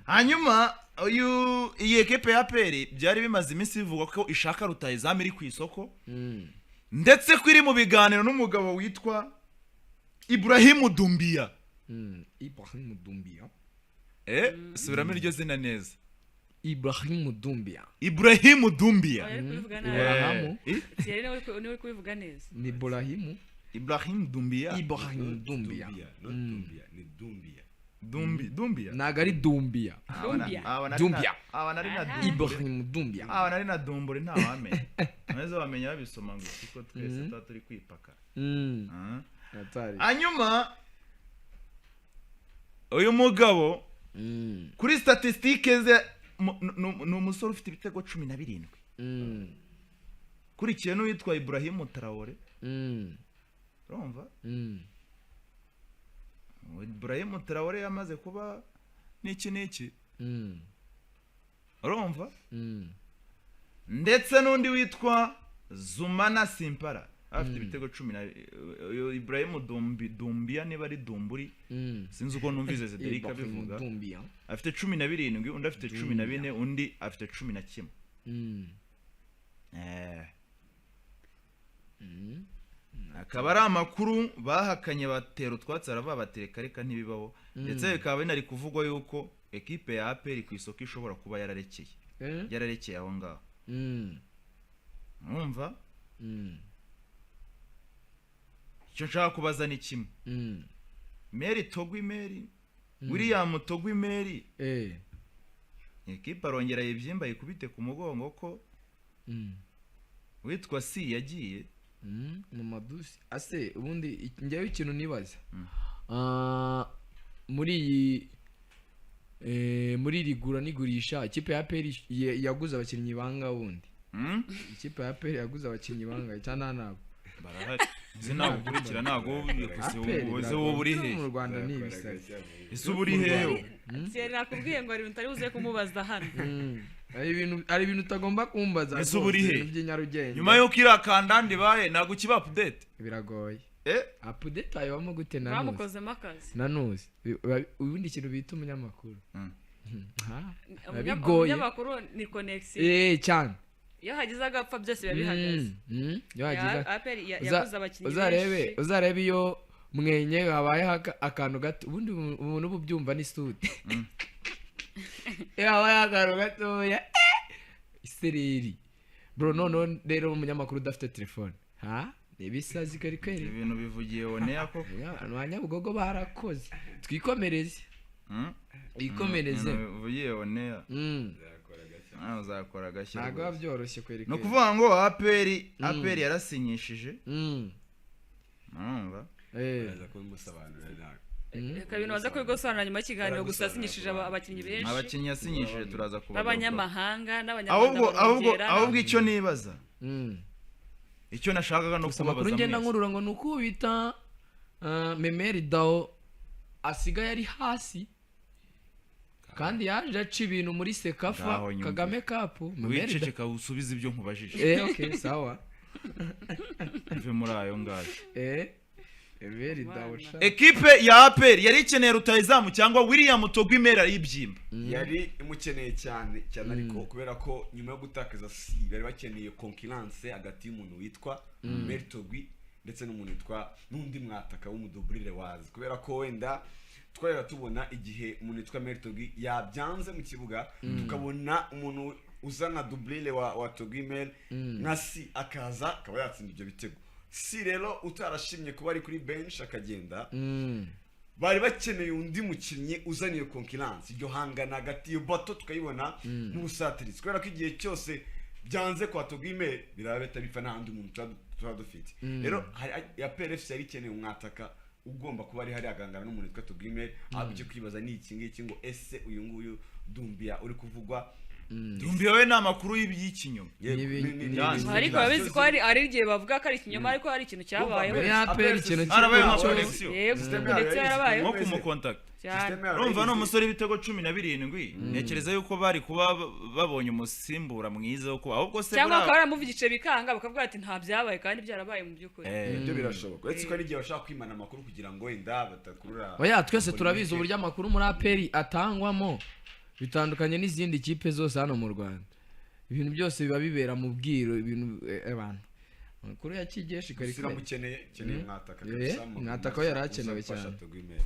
Hanyuma uyu, iyi ekipe ya APR byari bimaze iminsi bivugwa ko ishaka rutahizamu, iri ku isoko, ndetse ko iri mu biganiro n'umugabo witwa Ibrahim Doumbia. Ibrahim Doumbia. Subiramo iryo zina neza. Ibrahim Doumbia. Ibrahim Doumbia. Oya, ari kubivuga nabi. Ibrahimu. Thierry niwe uri kubivuga neza. Ni Ibrahimu. Ibrahim Doumbia. Ibrahim Doumbia. Not Dumbia, ni Dumbia. Dumbi, Dumbia. Ntabwo ari Dumbia. Doumbia. Doumbia. Aba nari na Aha. Dumbure. Ibrahim Doumbia. Aba nari na Dumbure, ntawamenya, maze bamenya babisoma ngo kuko twese tuba turi kwipaka. Ah. Atari. Hanyuma uyu mugabo, kuri statistiques ze, ni umusore ufite ibitego 17, ukurikiye n'uwitwa Ibrahim Traore. Urumva, Ibrahim Traore yamaze kuba n'iki n'iki, urumva, ndetse n'undi witwa Zoumana Simpara afite ibitego cumi na. Uyu Ibrahim Doumbia, niba ari Dumburi, sinzi uko numvise Cedric Ibrahim abivuga, Doumbia. afite 17, undi afite 14, undi afite 11. Akaba ari amakuru bahakanye, batera utwatsi, baravuga bati: "Reka reka, ntibibaho." Ndetse bikaba binari kuvugwa yuko ekipe ya APR ku isoko ishobora kuba yararekeye, yararekeye aho ngaho. Urumva, icyo nshaka kubaza ni kimwe: Meri Togui Meri, William Togui Meri, ekipe arongera yibyimba yikubite ku mugongo ko witwa si yagiye. Mu madusi ase ubundi njyewe ikintu nibaza, muri iyi muri iri gura n'igurisha, ikipe ya APR yaguze abakinnyi banga bundi? Ikipe ya APR yaguze abakinnyi bangahe cyangwa nta nabo? Barahari, nzi ntabwo ukurikira, ntabwo APR uzi wowe uri he. Mu Rwanda ni ibisazi. Ese uba uri hehe? Thierry, nakubwiye ngo hari ibintu utari buze kumubaza hano. Hari ibintu utagomba kumbaza Ese uba uri rwose, he? ibintu by'inyarugenge. Nyuma y'uko iriya kandanda ibaye, ntabwo ukiba update? Biragoye. Eh. Update wayibamo gute nanuzi? Bamukozemo akazi. Nanuzi ubundi ikintu bita umunyamakuru. Ha, biba bigoye. Umunyamakuru ni connexion. Eh, cyane. Iyo hagize agapfa, byose biba bihagaze. Iyo hagize APR yaguze abakinnyi uzarebe benshi. Uzarebe iyo mwenye habayeho akantu gato, ubundi umuntu uba ubyumva ni sude. Iyo habayeho akantu gatoya, isereri bro. Noneho rero umunyamakuru udafite telefone, ha, ni ibisazi kweri kweri. Ibintu bivugiye oneya koko. Abantu ba Nyabugogo barakoze, twikomereze. Twikomereze. Ibintu bivugiye oneya. Nawe uzakora agashya Ntabwo biba rwose. byoroshye kweri Ni kweri. ukuvuga ngo APR yarasinyishije, urumva. Baraza kubimusobanurira nawe. Reka ibintu baza kubigusobanura nyuma y'ikiganiro. Gusa Baragusobanurira yasinyishije ku bantu. abakinnyi benshi Abakinnyi yasinyishije turaza kubagarukaho. b'abanyamahanga n'abanyarwanda Ahubwo ahubwo barongera. Ahubwo icyo nibaza, icyo nashakaga no Gusa amakuru kubabaza ngenda mwese. nkurura ngo ni uko bita Memel Dao asigaye ari hasi, kandi yaje aca ibintu muri CECAFA Ngaho nyumvira. Kagame Cup. Memel Dao. Wiceceka usubize ibyo nkubajije. Okay, sawa. Mve muri ayo ngayo. Memel Dao Bana. sha. Ekipe ya APR yari ikeneye rutahizamu cyangwa William Togui Mel arayibyimba? Yari imukeneye cyane cyane, ariko kubera ko nyuma yo gutakaza si bari bakeneye concurrence hagati y'umuntu witwa Mel Togui ndetse n'umuntu witwa n'undi mwataka w'umuduburire wazi, kubera ko wenda twajyaga tubona igihe umuntu witwa Mel Togui yabyanze mu kibuga, tukabona umuntu uza nka doublure wa Togui Mel, nka si akaza akaba yatsinda ibyo bitego. Si rero utarashimye kuba ari kuri bench akagenda, bari bakeneye undi mukinnyi uzana iyo concurrence, iryo hangana hagati, iyo bato tukayibona mu busatirizi, kubera ko igihe cyose byanze kwa Togui Mel biraba bihita bipfa, nta wundi muntu tuba dufite. Rero hari ya PRFC yari ikeneye umwataka ugomba kuba ari hari agangana n'umuntu witwa Togui Mel. Ahubwo icyo kwibaza ni iki ngiki ngo: ese uyu nguyu Doumbia uri kuvugwa? Doumbia we ni amakuru y'ikinyoma. Yego, Ariko urabizi ko hari igihe bavuga ko ari ikinyoma, ariko hari ikintu cyabayeho. Muri APR ikintu Harabaye nka kimwe. connexion. Yego, System yayo ndetse yarabayeho. Nko kumukontakita. Cyane. System yayo Urumva, ni yarize. umusore w'ibitego 17, ntekereza yuko bari kuba babonye umusimbura mwiza wo kuba ahubwo se Cyangwa bakaba baramuvugishije bikanga, bakavuga ati nta byabaye, kandi byarabaye mu by'ukuri. Ibyo birashoboka, uretse ko hari igihe bashaka kwimana amakuru kugira ngo wenda batakurura Oya, twese turabizi uburyo amakuru muri APR atangwamo. Bitandukanye n'izindi kipe zose hano mu Rwanda, ibintu byose biba bibera mu bwiru, ibintu abantu amakuru ya Kigeshi kari Gusa iramukeneye, ikeneye mwataka kabisa mwataka we yari akenewe uza gufasha cyane. Togui Mel.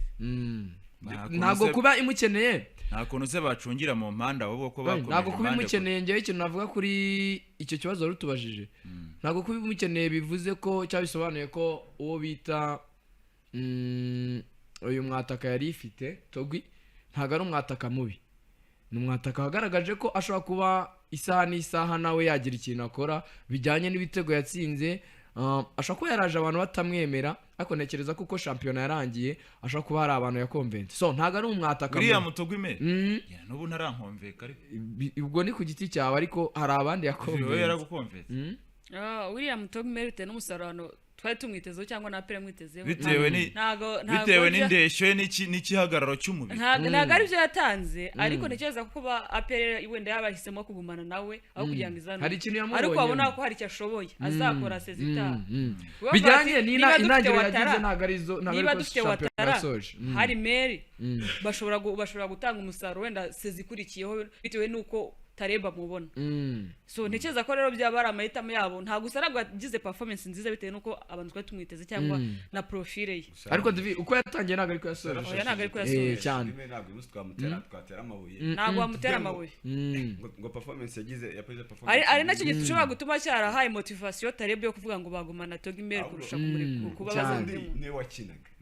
Ntabwo kuba imukeneye Nta kuntu se bacungira mu mpande ahubwo ko bakomeje Ntabwo kuba impande. imukeneye, ngewe ikintu navuga kuri icyo kibazo wari utubajije, ntabwo kuba imukeneye bivuze ko cyangwa bisobanuye ko uwo bita uyu mwataka yari ifite Togui ntabwo ari umwataka mubi. Ni umwataka wagaragaje ko ashobora kuba isaha n'isaha nawe yagira ikintu akora bijyanye n'ibitego yatsinze. Ashobora kuba yaraje abantu batamwemera, ariko ntekereza ko uko shampiyona yarangiye ashobora kuba hari abantu yakonvense. So ntabwo ari umwataka Uriya mubi. Togui Mel n'ubu ntarankomveka ariko. Ubwo ni ku giti cyawe, ariko hari abandi Wowe yakonvense. yaragukomvetse? William Togui Mel bitewe n'umusaruro hano twari tumwitezeho cyangwa na APR mwitezeho, Bitewe ni ntago bitewe n'indeshyo ye n'igihagararo cy'umubiri. Ntabwo ari byo yatanze, ariko ntekereza ko kuba APR wenda yabahisemo kugumana nawe aho kugira ngo izane Hari ikintu yamubonyemo. ariko wabona ko hari icyo ashoboye azakora sezi itaha. Kuba Bijyanye ati, n'ina niba dufite intangiriro Ouattara, yagize, ntabwo ari zo, ntabwo niba ariko dufite shampiyona Ouattara, yasoje. Hari Meri, bashobora gutanga umusaruro wenda sezi ikurikiyeho bitewe n'uko Tareba mubona. So ntekereza ko rero byaba ari amahitamo yabo. Ntabwo gusa ntabwo yagize performance nziza bitewe n'uko abantu twari tumwiteze cyangwa na profile ye. Ariko Divi, uko yatangiye ntabwo ariko yasoje. Oya, ntabwo ariko yasoje. Cyane. Rimwe ntabwo uyu munsi twamutera, twatera amabuye Ntabwo wamutera amabuye. Ngo performance yagize, yakoze performance Ari nacyo gishobora gutuma cyarahaye motivation Tareba yo kuvuga ngo bagumana Togui Mel kurusha kuba Cyane. bazandi. Undi niwe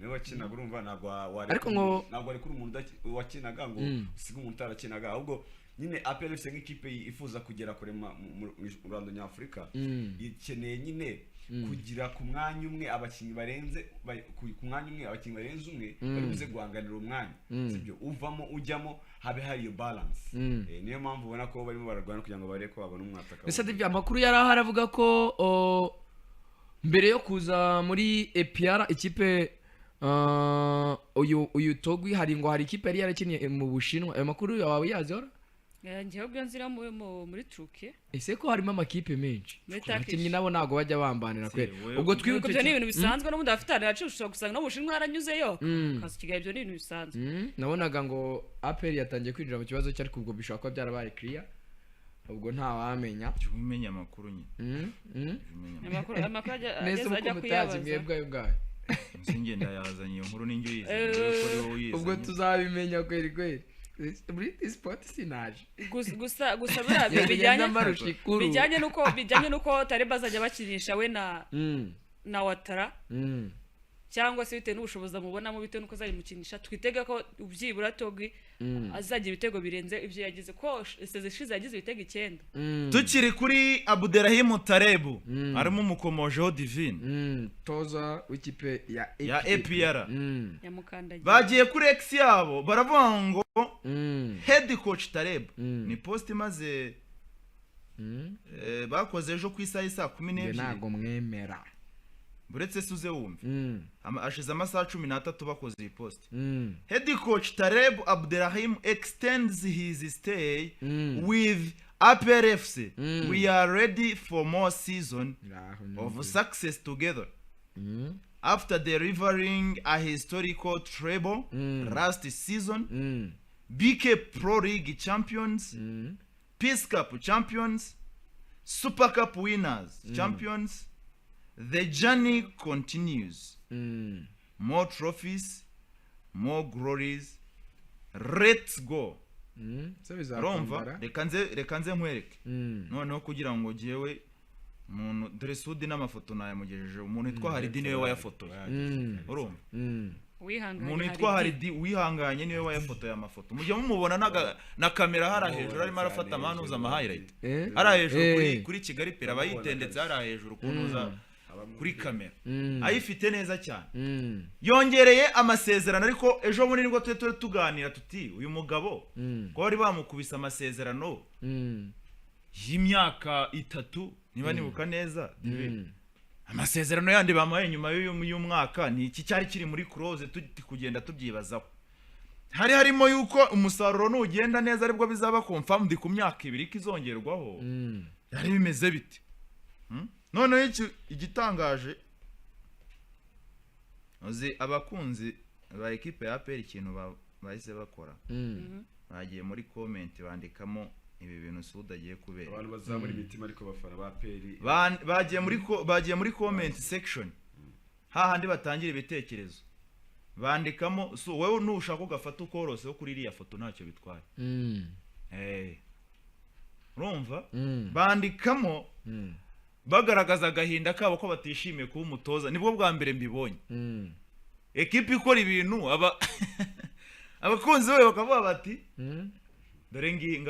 wakinaga, urumva ntabwo wareka Ariko ngo ntabwo warekura umuntu wakinaga ngo usige umuntu utarakinaga. Ahubwo nyine APR FC nk'ikipe yifuza kugera kure mu Rwanda nyafurika, ikeneye nyine kugira ku mwanya umwe abakinnyi barenze ku mwanya umwe abakinnyi barenze umwe bari buze guhanganira umwanya, sibyo? Uvamo ujyamo, habe hari iyo balance. Niyo mpamvu ubona ko barimo bararwana kugira ngo barebe ko babona umwataka. Ese Divi, amakuru yari ahari avuga ko mbere yo kuza muri APR ikipe uyu Togui hari ngo hari ikipe yari yarakinnye mu Bushinwa, ayo makuru yawe yazi ora? Njyewe ubwo nzira muri Turukiya. Ese ko harimo amakipe menshi, Muri abakinnyi Turkish. nabo ntabwo bajya bambanira kweri. Ubwo Ubwo twihute. Ibyo ni ibintu bisanzwe, n'ubundi abafite ahantu yacu ushobora gusanga no mu Bushinwa yaranyuzeyo kaza Kigali, ibyo ni ibintu bisanzwe. Nabonaga ngo APR yatangiye kwinjira mu kibazo cye, ariko ubwo bishobora kuba byarabaye clear, ubwo ntawamenya. Jya umenya amakuru nyine. Jya umenya amakuru. Amakuru Nese ageze uko ajya mutazi kuyabaza. mwebwe ayo ngayo? Nsinge ndayazanye, iyo nkuru ninjye uyizanye, dore ko ari wowe uyizanye. Ubwo tuzabimenya kweri kweri muri sport sinaje. Gusa buriya Ngenda bijyanye mbarusha ikuru. bijyanye n'uko Tareba azajya bakinisha we na Ouattara cyangwa se bitewe n'ubushobozi amubonamo, bitewe n'uko azayimukinisha, twitege ko byibura Togui azagira ibitego birenze ibyo yagize, ko sezi ishize yagize ibitego 9. Tukiri kuri Abderrahim Tarebu, harimo umukomojeho Divine. Toza w'ikipe ya Ya APR. Yamukandagiye. Bagiye kuri X yabo baravuga ngo head coach Tareb, ni post imaze bakoze ejo ku isaha y'isaa kumi Njye n'ebyiri. Ntabwo mwemera. Buretse se uze wumve. Hashize amasaha 13 bakoze iyi post. Head coach Tareb Abderrahim extends his stay with APR FC. We are ready for more season Ngaho of nyumve. success together. After delivering a historical treble last season, BK Pro League champions, Peace Cup champions, Super Cup winners champions, the journey continues. More trophies, more glories. Let's go. Se Urumva, bizakumbara. reka nze nkwereke. Noneho kugira ngo jyewe umuntu, dore Sudi n'amafoto nayamugejeje, umuntu witwa Haridi niwe wayafotoye. Urumva, Wihanganye. umuntu witwa Haridi wihanganye niwe wayafotoye amafoto. Mujya mumubona na kamera hariya hejuru arimo arafata amanuza ama highlight hariya hejuru kuri Kigali Pele, aba yitendetse hariya hejuru kunuza kuri kamera, ayifite neza cyane. Yongereye amasezerano, ariko ejo bundi nibwo turi tuganira tuti uyu mugabo ko bari bamukubise amasezerano y'imyaka 3 niba nibuka neza, amasezerano yandi bamuhaye nyuma y'uyu mwaka ni iki cyari kiri muri clause? Turi kugenda tubyibazaho, hari harimo yuko umusaruro nugenda neza aribwo bizaba confirmed ku myaka 2 ko izongerwaho. Byari bimeze bite? Noneho igitangaje, uzi abakunzi ba ekipe ya APR ikintu bahise bakora? Bagiye muri comment bandikamo ibi bintu Suda agiye kubera. Abantu bazamura imitima, ariko abafana ba APR Bagiye muri comment section, hahandi batangira ibitekerezo, bandikamo. So wowe nushaka ugafata ukorose wo kuri iriya foto, ntacyo bitwaye. Urumva, bandikamo bagaragaza agahinda kabo ko batishimiye kuba umutoza. Nibwo bwa mbere mbibonye ekipa ikora ibintu, aba abakunzi bayo bakavuga bati: "Dore ngi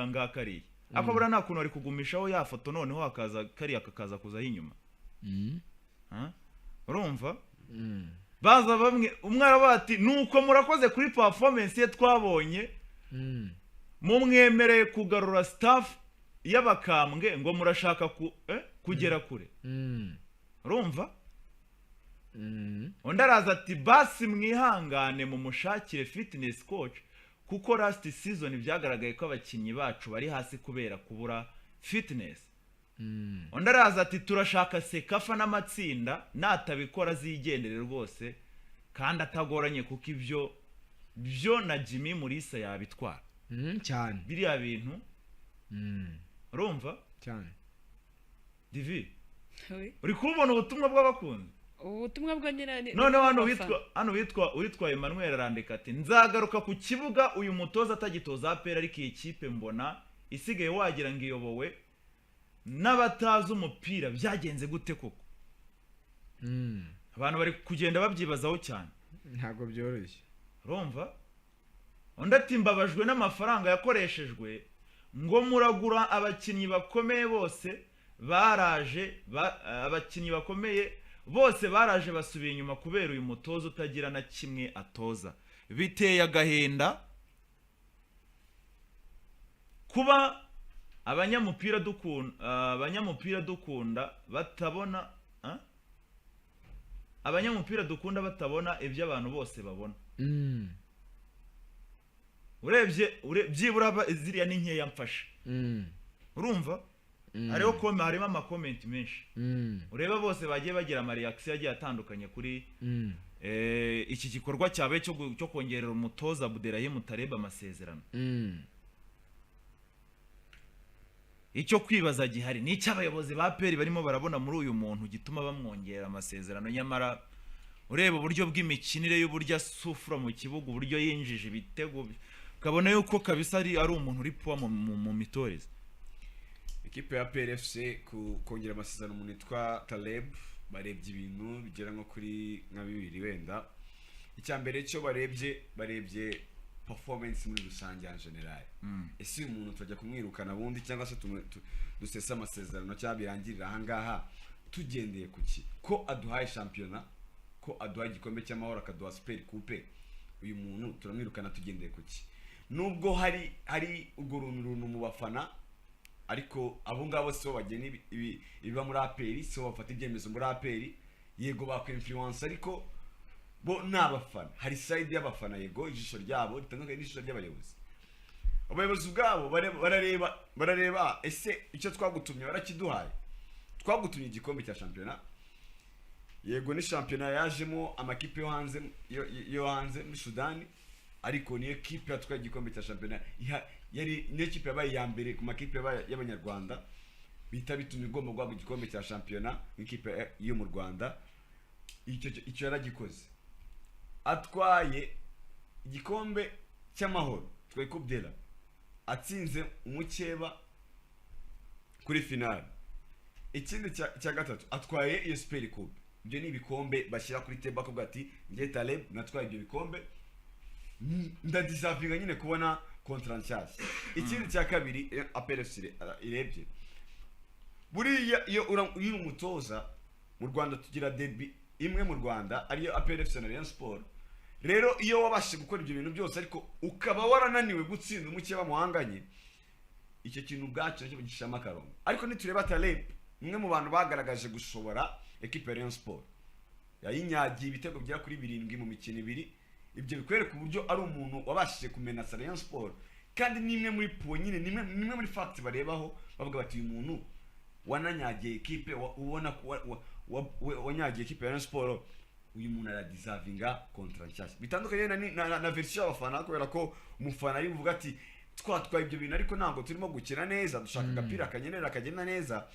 ngakariya." Ariko buriya nta kuntu bari kugumishaho ya foto, noneho hakaza kariya kakaza kuzaho inyuma. Ha? Urumva, baza bamwe, umwe aravuga ati: "Nuko murakoze kuri performance ye twabonye, mumwemereye kugarura staff y'abakambwe ngo murashaka kugera kure." Urumva, undi araza ati: "Basi mwihangane mumushakire fitness coach, kuko last season byagaragaye ko abakinnyi bacu bari hasi kubera kubura fitness." Undi araza ati: "Turashaka CECAFA n'amatsinda, natabikora azigendere rwose kandi atagoranye, kuko ibyo byo na Jimmy Mulisa yabitwara." Cyane. Biriya bintu, urumva, Cyane. Divi, Oui. uri kubona ubutumwa bw'abakunzi? Ubutumwa bwa nyina Noneho hano ni witwa hano witwa witwa Emmanuel arandika ati: "Nzagaruka ku kibuga uyu mutoza atagitoza APR, ariko iyi kipe mbona isigaye wagira ngo iyobowe n'abatazi umupira. Byagenze gute koko?" Abantu bari kugenda babyibazaho cyane. Ntabwo byoroshye. Urumva, undi ati: "Mbabajwe n'amafaranga yakoreshejwe ngo muragura abakinnyi bakomeye bose baraje abakinnyi bakomeye bose baraje basubiye inyuma kubera uyu mutoza utagira na kimwe atoza. Biteye agahinda kuba abanyamupira dukunda batabona, ah? Abanyamupira dukunda batabona ibyo abantu bose babona." Urebye byibura ziriya ni nkeya mfashe. Urumva, hariho harimo ama comment menshi. Ureba bose bagiye bagira ama reaction agiye atandukanye kuri iki gikorwa cyabaye cyo kongerera umutoza Abderrahim Taleb amasezerano. Icyo kwibaza gihari ni icy'abayobozi ba APR barimo barabona muri uyu muntu gituma bamwongerera amasezerano, nyamara ureba uburyo bw'imikinire y'uburyo asufura mu kibuga, uburyo yinjije ibitego, ukabona yuko kabisa ari umuntu uri puwa mu mitoreze. Ikipe ya APR FC ku kongera amasezerano umuntu witwa Taleb, barebye ibintu bigera nko kuri nka bibiri wenda. Icya mbere cyo barebye performance muri rusange en general. Ese uyu muntu turajya kumwirukana bundi, cyangwa se dusese amasezerano, cyangwa birangirira ahangaha, tugendeye ku ki? Ko aduhaye shampiyona, ko aduhaye igikombe cy'amahoro, akaduha super coupe, uyu muntu turamwirukana tugendeye ku ki? Nubwo hari urwo runtu mu bafana, ariko abo ngabo si bo bagena ibiba muri APR, si bo bafata ibyemezo muri APR. Yego bakwinfluence, ariko bo ni abafana. Hari side y'abafana, yego ijisho ryabo ritandukanye n'ijisho ry'abayobozi. Abayobozi ubwabo barareba: ese icyo twagutumye barakiduhaye? Twagutumye igikombe cya shampiyona. Yego ni shampiyona yajemo amakipe yo hanze, yo hanze muri Sudani, ariko niyo kipe yatwaye igikombe cya shampiyona. Yari niyo kipe yabaye iya mbere ku makipe y'abanyarwanda, bihita bituma igomba guhabwa igikombe cya shampiyona nk'ikipe yo mu Rwanda. Icyo yaragikoze, atwaye igikombe cy'amahoro, twaye Coupe de la, atsinze umukeba kuri finale. Ikindi cya gatatu, atwaye iyo super coupe. Ibyo ni ibikombe bashyira kuri table, akavuga ati: "Njye Taleb natwaye ibyo bikombe, ndadeservinga nyine kubona contrat nshyashya." Ikindi cya kabiri, APR FC irebye, buriya iyo uri umutoza mu Rwanda, tugira derby imwe mu Rwanda, ariyo APR FC na Rayon Sport. Rero iyo wabashije gukora ibyo bintu byose, ariko ukaba warananiwe gutsinda umukeba muhanganye, icyo kintu ubwacyo nacyo gishiramo akarongo. Ariko nitureba Taleb, umwe mu bantu bagaragaje gushobora ekipe ya Rayon Sport, yayinyagiye ibitego bigera kuri 7 mu mikino 2. Ibyo bikwereka uburyo ari umuntu wabashije kumenasa Rayon Sport, kandi ni imwe muri po nyine, ni imwe muri facts barebaho bavuga bati: "Uyu muntu wananyagiye ekipe, ubona ko wanyagiye ekipe ya Rayon Sport." Uyu muntu aradeservinga contrat nshyashya, bitandukanye na version y'abafana, kubera ko umufana ari buvuga ati: "Twatwaye ibyo bintu, ariko ntabwo turimo gukina neza, dushaka agapira kanyenerera kagenda neza."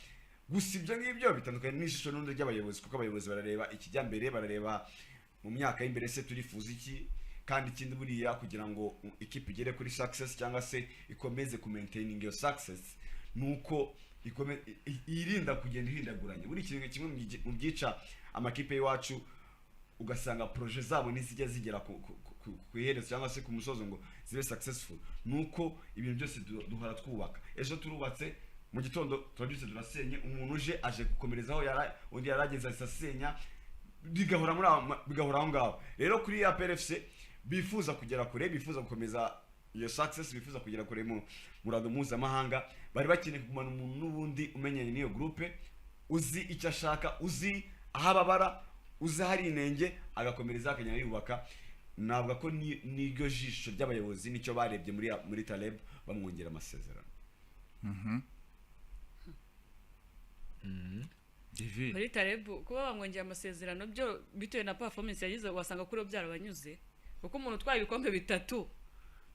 Gusa ibyo ngibyo bitandukanye n'ishusho n'undi ry'abayobozi, kuko abayobozi barareba ikijya mbere, barareba mu myaka y'imbere, se turifuza iki? Kandi ikindi, buriya kugira ngo ikipe igere kuri success cyangwa se ikomeze kumaintaining iyo success, nuko irinda kugenda ihindaguranya. Buri kintu kimwe mu byica amakipe y'iwacu, ugasanga projet zabo ntizijya zigera ku iherezo cyangwa se ku musozo ngo zibe successful, nuko ibintu byose duhora twubaka. Ejo turubatse, mu gitondo turabyutse turasenye, umuntu uje aje gukomerezaho yara undi yarageze ahise asenya, bigahora aho ngaho. Rero kuri APR FC bifuza kugera kure, bifuza gukomeza iyo success, bifuza kugera kure mu ruhando mpuzamahanga, bari bakeneye kugumana umuntu n'ubundi umenyanye n'iyo groupe, uzi icyo ashaka, uzi aho ababara, uzi ahari inenge, agakomereza akagenda yubaka. Navuga ko n'iryo jisho ry'abayobozi nicyo barebye muri Taleb bamwongera amasezerano. Divine. Muri Tarebu kuba bamwongera amasezerano byo bitewe na performance yagize, wasanga kuri bo byarabanyuze, kuko umuntu utwaye ibikombe bitatu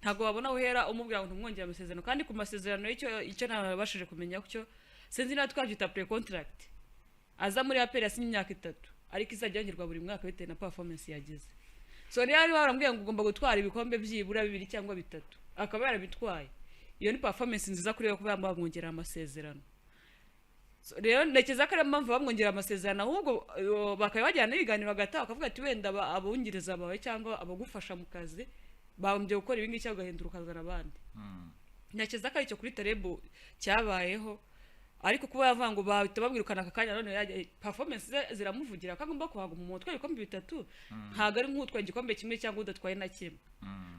ntabwo wabona aho uhera umubwira ngo ntumwongere amasezerano. Kandi ku masezerano icyo nabashije kumenya cyo, sinzi niba twabyita pre contract, aza muri APR yasinye imyaka 3, ariko izajya yongerwa buri mwaka bitewe na performance yagize. So niba bari barambwiye ngo ugomba gutwara ibikombe byibura bibiri cyangwa bitatu, akaba yarabitwaye, iyo ni performance nziza kuri we kuba bamwongerera amasezerano. So, rero ntekereza ko ariyo mpamvu bamwongerera amasezerano. Ahubwo bakaba bajyana n'ibiganiro hagati aho, bakavuga ati: "Wenda abungiriza bawe cyangwa abagufasha mu kazi bagombye gukora ibi ngibi, cyangwa ugahindura ukazana abandi." Ntekereza ko aricyo kuri Tarebu cyabayeho. Ariko kuba yavuga ngo bahita bamwirukana aka kanya, none performance ze ziramuvugira ko agomba kuhaguma. Umuntu utwaye ibikombe bitatu ntabwo ari nk'utwaye igikombe kimwe cyangwa udatwaye na kimwe.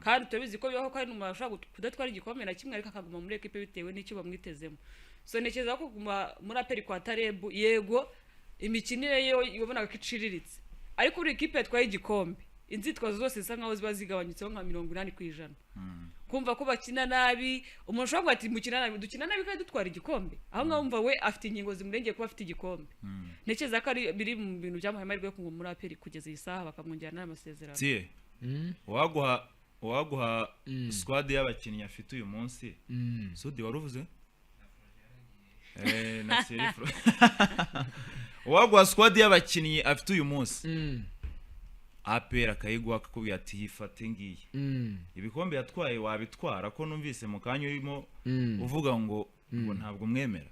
Kandi turabizi ko bibaho ko hari n'umuntu ashobora kudatwara igikombe na kimwe, ariko akaguma muri ekipe bitewe n'icyo bamwitezemo. So ntekereza ko kuguma muri APR kwa Tarebu, yego imikinire yo wabonaga ko iciriritse, ariko buri ikipe yatwaye igikombe inzitwazo zose zisa nkaho ziba zigabanyutseho nka 80%. Kumva ko bakina nabi, umuntu ushobora kuvuga ati: "Mukina nabi, dukina nabi kandi dutwara igikombe." Aho ngaho wumva we afite ingingo zimurengeye kuba afite igikombe. Ntekereza ko ari biri mu bintu byamuhaye amahirwe yo kuguma muri APR kugeza iyi saha, bakamwongera n'aya masezerano. Tie, waguha squad y'abakinnyi afite uyu munsi. Sudi wari uvuze na Thierry waguha squad y'abakinnyi afite uyu munsi, APR akayiguha, akakubwira ati: "Yifate ngiyi." Ibikombe yatwaye wabitwara? Ko numvise mu kanya urimo uvuga ngo ntabwo mwemera.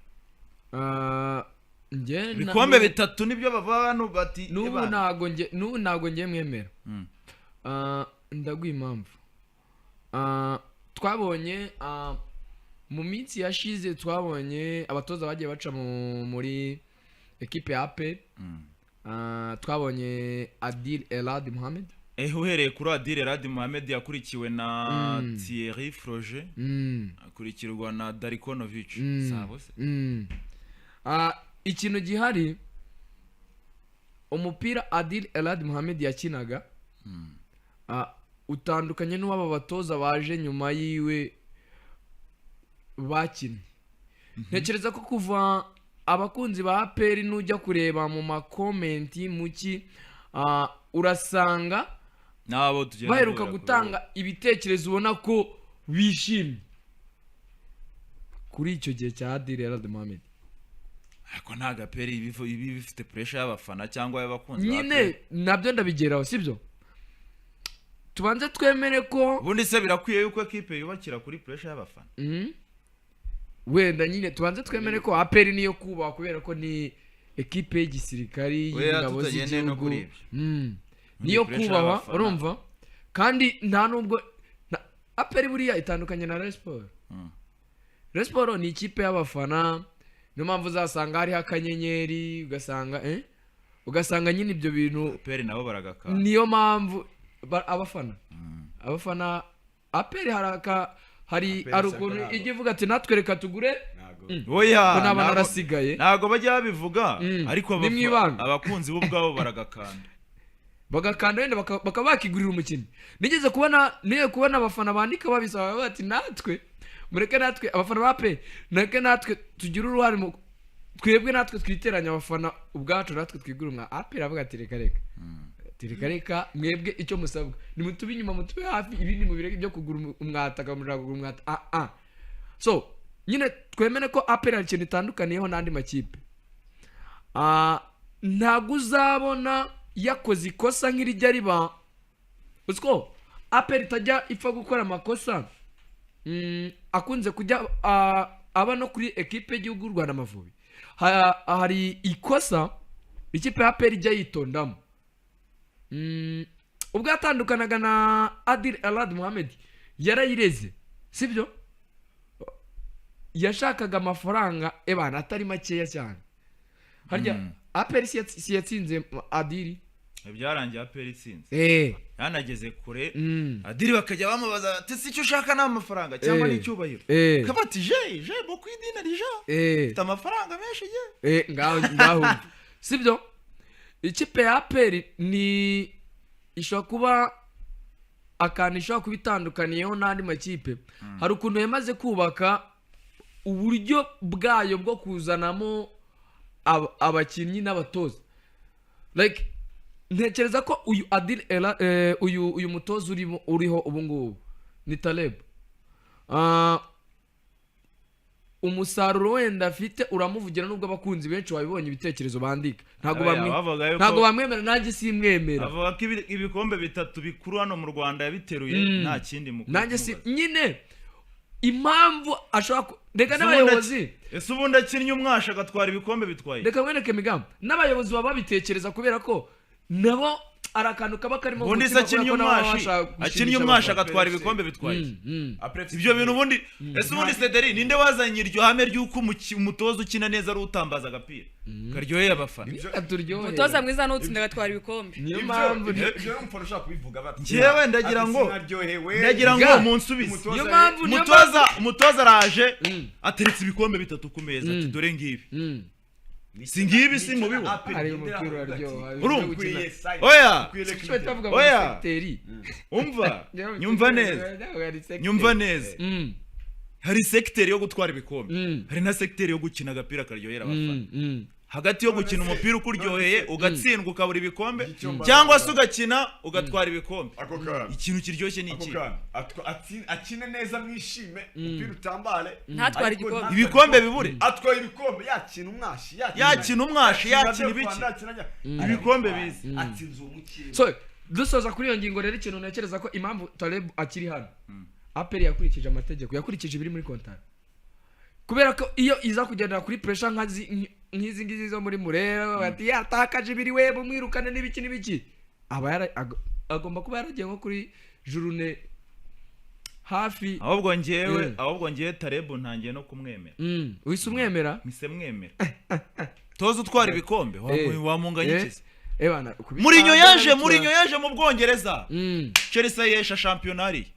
Ah, njye Ibikombe bitatu nibyo bava hano bati n'ubu "Ebana." Ntabwo njye mwemera. Ah, ndaguha impamvu. Ah, twabonye mu minsi yashize, twabonye abatoza bagiye baca muri ekipe ya APR. Twabonye Adil Elad Mohamed. Uhereye kuri Adil Eradi Mohamed, yakurikiwe na Thierry Froger, akurikirwa na Darko Novic. Sabo se? Ah, ikintu gihari, umupira Adil Elad Mohamed yakinaga utandukanye n'uw'aba batoza baje nyuma yiwe bakinnye. Ntekereza ko kuva abakunzi ba APR, nujya kureba mu macomments muki, urasanga n'abo tugenda baheruka duhura. gutanga ibitekerezo ubona ko bishimye kuri icyo gihe cya Adil Elad Mohamed. Ariko ntabwo APR iba ifite pressure y'abafana cyangwa y'abakunzi ba Nyine APR. nabyo ndabigeraho, sibyo? Tubanze twemere ko Ubundi se birakwiye yuko ekipe yubakira kuri pressure y'abafana? Wenda nyine tubanze twemere ko APR niyo kubahwa, kubera ko ni ekipe y'igisirikari, Oya, y'ingabo tutagendeye no z'igihugu. kuri ibyo. Niyo Pressure kubahwa. y'abafana. Urumva, kandi nta nubwo APR buriya itandukanye na Rayon Sport. Rayon Sport ni ikipe y'abafana, niyo mpamvu uzasanga hariho akanyenyeri, ugasanga nyine ibyo bintu. APR nabo baragakanda. Niyo mpamvu abafana APR hari aka hari APR hari se ukuntu ntabwo. ijya ivuga ati: "Natwe reka tugure." Ntabwo. Oya, Ko naba narasigaye. Ntabwo bajya babivuga, ariko Ni mu ibanga. abakunzi bo ubwabo baragakanda. Bagakanda, wenda bakaba bakigurira umukinnyi. Nigeze kubona abafana bandika babisaba bati: "Natwe mureke, natwe abafana ba pe, mureke natwe tugire uruhare mu twebwe, natwe twiteranya abafana ubwacu, natwe twigure umwa." APR avuga ati: "Reka reka." Reka reka mwebwe icyo musabwa ni mutube inyuma, mutube hafi, ibindi mubireke byo kugura umwataka, mushaka kugura umwata. So nyine twemere ko APR hari ikintu itandukaniyeho n'andi makipe. Ntabwo uzabona yakoze ikosa nk'irijya riba, uziko APR itajya ipfa gukora amakosa akunze kujya aba no kuri ekipe y'igihugu y'u Rwanda Amavubi. Hari ikosa ikipe ya APR ijya yitondamo. Ubwo yatandukanaga na Adil Elad Mohamed yarayireze, sibyo? Yashakaga amafaranga ebana atari makeya cyane. Harya APR si yatsinze Adili? Byarangiye APR itsinze, yanageze kure. Adili bakajya bamubaza ati: "Si icyo ushaka ni amafaranga cyangwa ni icyubahiro?" Akaba ati: J'ai beaucoup d'argent, mfite amafaranga menshi je." Ngaho ngaho umva. Sibyo, ikipe ya APR ni ishobora kuba akantu ishobora kuba itandukaniyeho n'andi makipe. Hari ukuntu yamaze kubaka uburyo bwayo bwo kuzanamo abakinnyi n'abatoza. Like, ntekereza ko uyu Adil Ela, uyu mutoza urimo, uriho ubu ngubu ni Taleb. Umusaruro wenda afite uramuvugira, nubwo abakunzi benshi wabibonye ibitekerezo bandika ntabwo Oya, bavuga yuko- ntabwo bamwemera, nanjye simwemera. Avuga ko ibikombe bitatu bikuru hano mu Rwanda yabiteruye, nta kindi mukwiye Nanjye si kumubaza. nyine impamvu ashobora reka Ese ubundi n'abayobozi ese ubundi akinnye umwasha agatwara ibikombe bitwaye? Reka mwereke migambi, n'abayobozi baba babitekereza, kubera ko nabo ari akantu kaba karimo Ubundi se umutima, kubera akinnye ko nabo baba umwashi bashaka akinnye gushimisha umwashi abafana. agatwara ibikombe bitwaye? Ibyo bintu ubundi, ese ubundi Cedric, ninde wazanye iryo hame ry'uko umutoza ukina neza ari utambaza agapira karyoheye abafana? Turyohera. Umutoza mwiza n'utsinda agatwara ibikombe. Niyo mpamvu Ibyo n'umufana ushobora kubivuga bati Njyewe ndagira ati ngo- sinaryohewe. Ndagira ngo Ga. munsubize. Umutoza Niyo mpamvu niyo Umutoza araje, ateretse ibikombe bitatu ku meza, ati: "Dore ngibi." Si ngibi, si mubibona? Hari umupira uraryoha. Urumva? Gukina. Oya. Icyo bavuga ngo Oya. segiteri. Umva, nyumva neza, nyumva neza. Hari segiteri yo gutwara ibikombe, hari na segiteri yo gukina agapira karyohera abafana. Hagati yo gukina umupira ukuryoheye ugatsindwa ukabura ibikombe, Icyumba- cyangwa se ugakina ugatwara ibikombe, Ako kantu. ikintu kiryoshye ni Ako iki? kantu. Akine neza mwishime, umupira utambare, Ntatware ariko igikombe. ntatware. Ibikombe bibure. Atwaye ibikombe, yakina umwashi, Yakina umwashi, yakina ibiki. Ibikombe bize. Atsinze uwo mukino. So dusoza kuri iyo ngingo rero, ikintu ntekereza ko impamvu Taleb akiri hano, APR yakurikije amategeko, yakurikije ibiri muri kontara, kubera ko iyo iza kugendera kuri pressure nk'izi ngizi zo muri Murera, bati yatakaje ibiri, we bumwirukane n'ibiki n'ibiki, aba agomba kuba yaragiye nko kuri journée hafi. Ahubwo njyewe, ahubwo njyewe Taleb ntangiye no kumwemera. Uhise umwemera? Mise mwemera. Toza utwara ibikombe wamunganya iki se? Bana, Mourinho yaje, Mourinho yaje mu Bwongereza, Chelsea yesha shampiyona hariya.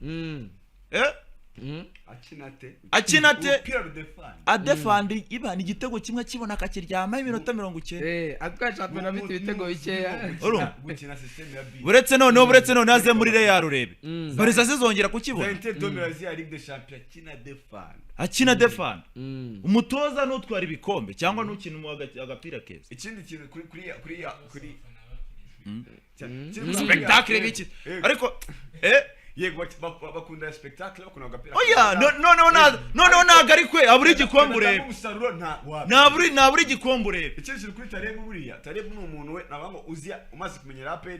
Akina ate? Akina ate? Umupira rudefani. Adefandi ibana igitego kimwe akibona akakiryamaho iminota 90. Atwaye shampiyona afite ibitego bikeya. Urumva? Gukina system ya B. Uretse noneho, uretse noneho aze muri Real urebe Barca zizongera kukibona. Inter de Milan ya Ligue des Champions akina defend. Akina defanda. Umutoza n'utwara ibikombe cyangwa n'ukina agapira keza. Ikindi kintu kuri Spectacle biki ariko Yego, bakunda spectacle, bakunda agapira. Oya, noneho noneho ntabwo ari kwe abura igikombe urebe. Umusaruro nta wapi. Nabura igikombe urebe. Ikindi kintu kuri Taleb, buriya Taleb ni umuntu we navuga ngo uzi umaze kumenyera APR,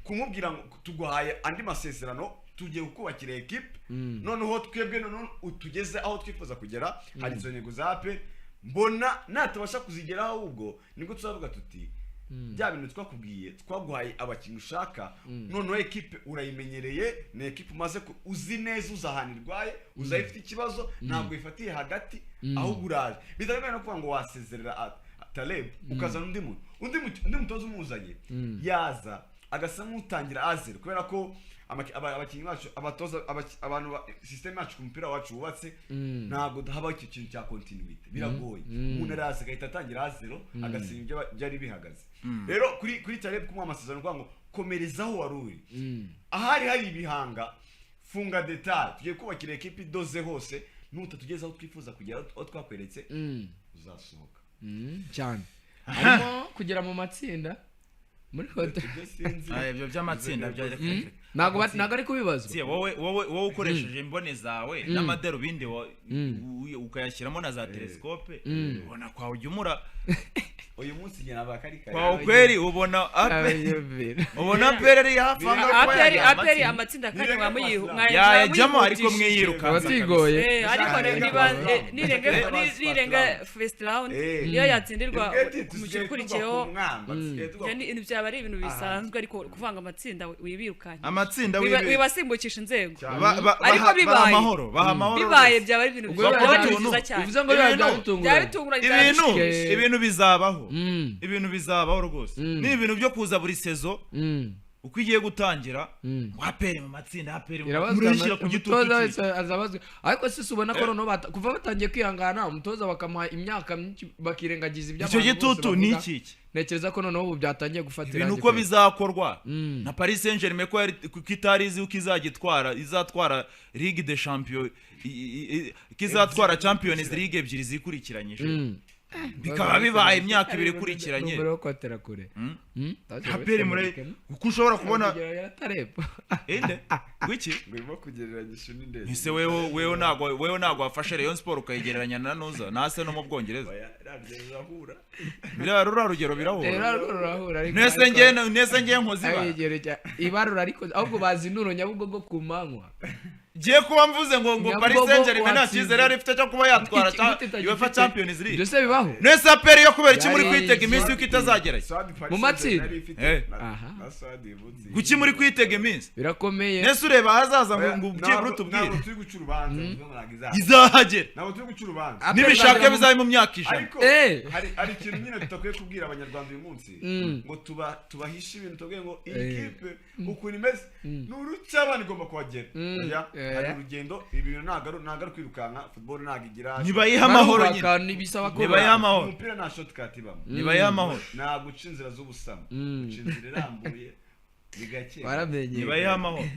kumubwira ngo tuguhaye andi masezerano, tugiye kukubakira equipe, noneho twebwe noneho utugeze aho twifuza kugera, hari izo ntego za APR mbona natabasha kuzigeraho, ahubwo nibwo tuzavuga tuti bya bintu twakubwiye, twaguhaye abakinnyi ushaka, noneho ekipe urayimenyereye, ni ekipe umaze uzi neza, uzi ahantu irwaye, uzi aho ifite ikibazo, ntabwo ifatiye hagati, ahubwo uraje. Bitandukanye no kuvuga ngo wasezerera Taleb ukazana undi muntu, undi mutoza umuzanye yaza agasa nk'utangira à zéro, kubera ko abakinnyi bacu, abatoza, abantu system yacu ku mupira wacu wubatse, ntabwo habaho icyo kintu cya continuité, biragoye. Umuntu araza agahita atangira à zéro, agasinya ibyo byari bihagaze. Rero kuri Taleb, kumuha amasezerano kuvuga ngo komerezaho wari uri, ahari hari ibihanga funga detail, tugiye kubakira ekipe idoze hose, nutatugeza aho twifuza kugera, aho twakweretse, uzasohoka. Cyane, harimo kugera mu matsinda. Muri hotel. Ibyo sinzi. Ah, ibyo by'amatsinda byo Ntabwo ntabwo ari kubibazwa. Si, wowe ukoresheje imboni zawe n'amadarubindi ukayashyiramo na za telescope, ubona kwa ujya umura. Uyu munsi njye nabaga ari kare. Kwa ukweli ubona Abayobera. ubona APR ari hafi aho ngaho kuba APR yajya APR amatsinda. amatsinda kandi mwamuyihu Yayajyamo ariko mwiyirukansa. Abatigoye. Ariko Eh, niba nirenga eh, nirenga first round, iyo yatsindirwa ku mukino ukurikiyeho, ibyo byaba ari ibintu bisanzwe, ariko kuvanga amatsinda wibirukanka Amatsinda wibasimbukisha inzego. Ariko Ariko baha bibaye. amahoro, baha amahoro Bibaye rwose. byaba ari ibintu Ubwo byaba ari bibaye ibintu byiza cyane. Bivuze ngo biba Ibintu- bitunguranye. Byaba bitunguranye cyane. Ibintu ibintu bizabaho. Ibintu bizabaho rwose. Ni ibintu byo kuza buri saison uko igiye gutangira, ngo APR mu matsinda, APR mu Irabazwa murayishyira ku gitutu umutoza ki? wese azabazwa, ariko si ubona ko noneho kuva batangiye kwihangana umutoza bakamuha imyaka myinshi, bakirengagiza ibyo Icyo abantu bose gitutu ni bavuga. iki iki? Ntekereza ko noneho ubu byatangiye gufata Ibintu irangi uko kweli. bizakorwa na Paris Saint Germain ko ko itari izi uko izagitwara, izatwara Ligue des Champions, ko izatwara Champions League ebyiri zikurikiranyije, bikaba bibaye imyaka 2 ikurikiranye. Numero yo kwatera kure. APR muri kuko ushobora kubona inde wiki. Ngurimo kugereranyisha n'indege. Ese wewe ntago wafashe Rayon Sport ukayigereranya na Nuza na Arsenal mu Bwongereza? Oya, radiyo zirahura. Biriya ruriya rugero birahura. Rurahura ariko Nese nge nkoze ibara. Arigero ibarura, ariko ahubwo bazi inuro Nyabugogo ku manywa. Ngiye kuba mvuze ngo Paris Nyabugogo Saint Germain nta watsinze. cyizere yari ifite cyo kuba yatwara Gute itagifite? UEFA Champions League. Ibyo se bibaho? Nese APR yo kubera iki muri Yari- kwitega iminsi yuko itazagerayo? Swadi Paris Mu matsinda? Saint-Germain yari ifite Aha. na Swadi uyu munsi. Kuki muri kwitega iminsi? Birakomeye. Nese ureba ahazaza ngo Oya, ngo byibura utubwire. Ntabwo turi guca urubanza, bivuze ngo ntabwo izaza. Izahagera. Ntabwo turi guca urubanza. Nibishaka Azagera bizabe mu myaka 100. Ariko hari ikintu nyine tudakwiye kubwira abanyarwanda uyu munsi, ngo tubahishe ibintu, tubabwire ngo iyi kipe ukuntu imeze ni urucyabana igomba kuhagera. Oya, hari urugendo, ibi bintu ntabwo ari kwirukanka, football ntabwo igira Ntibayihe amahoro nyine. Barubaka, ntibisaba ko Ntibayihe amahoro. Umupira nta shortcut ibamo. Ntibayihe amahoro. Ntabwo uca inzira z'ubusamo, uca inzira irambuye bigake. Waramenye. Ntibayihe amahoro,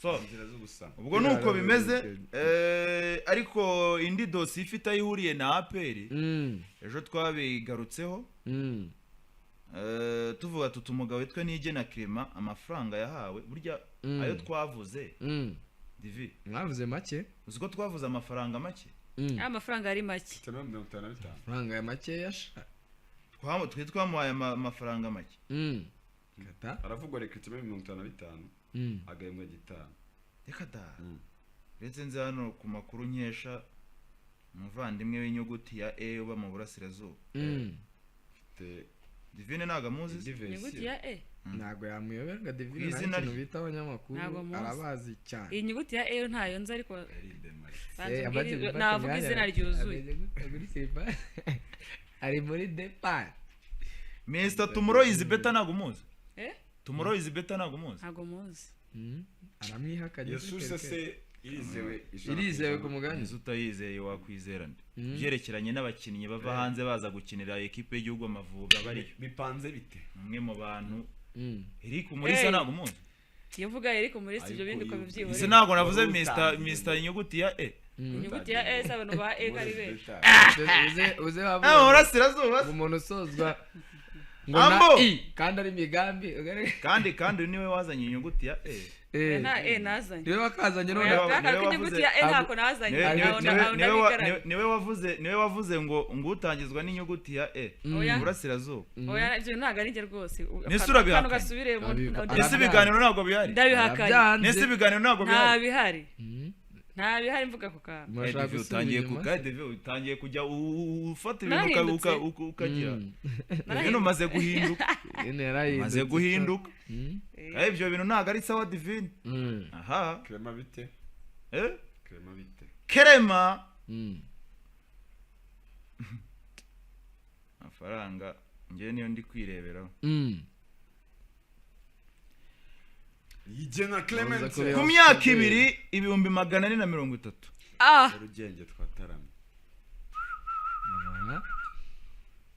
so Inzira z'ubusamo. Ubwo ni uko bimeze, ariko indi dosiye ifite aho ihuriye na APR, ejo twabigarutseho, tuvuga tuti umugabo witwa Niyigena Clement, amafaranga yahawe burya ayo twavuze, divi. Mwavuze make. Uzi ko twavuze amafaranga make? Amafaranga ari make. 55. Amafaranga ya makeya sha. Twe twamuhaye amafaranga make. Kata. Aravugwa recruitment 55, agahembwa gitanu. Reka da. Uretse nzi hano ku makuru nkesha umuvandimwe w'inyuguti ya E uba mu burasirazuba. Mfite Divine ntabwo amuzi se? indi Inyuguti version. ya E. Ntabwo yamuyobera Divine. Ku Nta izina kintu rye. bita abanyamakuru. Ntabwo muzi. Arabazi cyane. Iyi nyuguti ya E ntayo nzi, ariko Yarinde Mike. banza Eh, amaze gufata navuga umwanya, izina ryuzuye. ameze gute muri siripa? Ari muri depart. Mr Tomorrow is better, ntabwo umuzi? Eh? Tomorrow is better, ntabwo umuzi? Ntabwo muzi. Aramwihakanye. Iyo source se irizewe ijana ku Irizewe ijana? ku mugani. Ese utayizeye wakwizera nde? Byerekeranye n'abakinnyi bava hanze baza gukinira ekipe y'igihugu Amavubi bariyo. Bipanze bite? Umwe mu bantu, Eric Umulisa, Hey. ntabwo umuzi? Iyo uvuga Eric Umulisa, ibyo bindi ukaba Ese ubyihorera. ntabwo navuze Wari Mr utangiye. Mr inyuguti ya E? Inyuguti ya E se, abantu ba E ko ari benshi. Uze uze Ah, wavuga mu burasirazuba ngo se. umuntu usozwa ngo na Ambo! i kandi ari imigambi Kandi uyu niwe wazanye inyuguti ya E. Nta E nazanye. Niwe wakazanye none. Oya, kakara Niwe k'inyuguti wavuze- ya E ntako nazanye. Aho ndabigaragara. Niwe wavuze ngo utangizwa n'inyuguti ya E Oya. mu burasirazuba. Oya, ibyo ntabwo ari njye rwose. Nese urabihakanye? Akantu gasubiremo. Ese ibiganiro ntabwo bihari? Ndabihakanye. Arabyanze. Nese ibiganiro ntabwo Nta bihari? bihari, nta bihari mvuga ako kantu. Murashaka Divi, gusubira utangiye inyuma ku se? Divi, utangiye kujya ufata ibintu Narahindutse. ukagira ibintu, umaze guhinduka. Nyine yarahindutse. Umaze guhinduka. Ibyo bintu ntabwo ari sawa, Divine. Aha. Clement bite? Eh. Clement bite? Kerema, amafaranga njyewe niyo ndi kwireberaho. Yigena Clement. Uza kureba. Ku myaka 2 430,000. Ah. Nyarugenge twataramye. Aha.